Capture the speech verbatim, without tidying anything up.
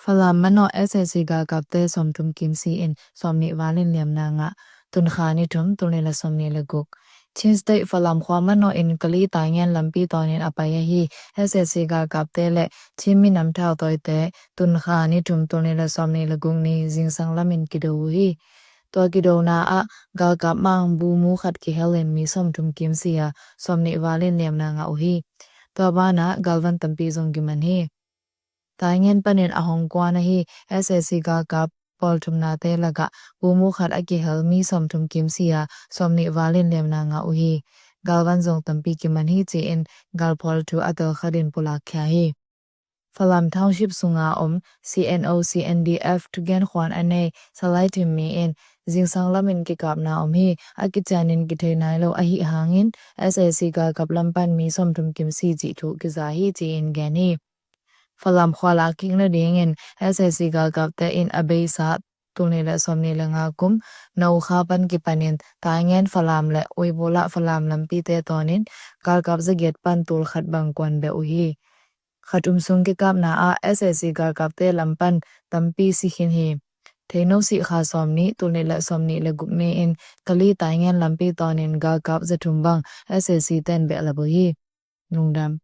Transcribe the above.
Falam manawh S A C galkapte sawmthum kimsi in sawmnih val in liamna ngah. Tunkha ni thum, tulnih le sawmnih le guk. Chin State Falam khua manawh in Kali Taingen lampi tawnin a pai ahi S A C galkapte le Chin minam thautawite tunkha ni thum, tulnih le sawmnih le guk ni zingsang lamin kido uh hi. Tua kidona ah galkap mang bumu khat kihel in mi sawmthum kimsi a, sawmnih val in liamna ngah uh hi. Tua banah galvan tampi zong kiman hi. Taingen panin a hong kuan ahi S A C galkap pawl thumnate lakah bumu khat a kihel mi sawmthum kimsi a, sawmnih val in liamna ngah uh hi. Galvan zong tampi kiman hi, ci-in galpawl thu a tel khat in pulakkhia hi. Falam Township sunga om C N O C N D F thugen khuan a nei Salai Thim mi in zingsang lamin kikapna om hi. A kicianin kithei nai lo ahi hangin S A C galkap lam pan mi sawmthum kimsi cih thu kiza hi, ci-in gen hi. Falam khua lak kik nadingin S A C galkapte in a beisa tulnih le sawmnih le nga kum Nokha pan kipanin Taingen Falam le Uibula Falam lampite tawnin galkap zagiat pan tul khat bang kuan beh uh hi. Khat um sung kikapna ah S A C galkapte lam pan tampi si khin hi. Theino sih kha sawmnih, tulnih le sawmnih le guk ni in Kali Taingen lampi tawnin galkap zathum bang S A C ten behlap uh hi. Lungdam.